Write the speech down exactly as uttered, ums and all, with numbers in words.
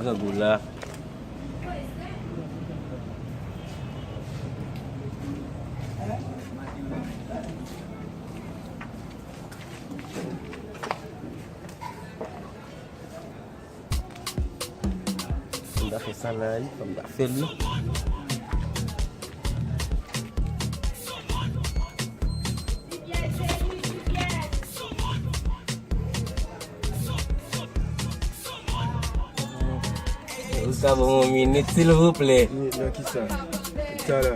Grangou la. Fò m ta fè sa la wi, fò m ta fè l wi. Ou ka ban m yon minit, silvouplè? Minit nan kisa? Talè.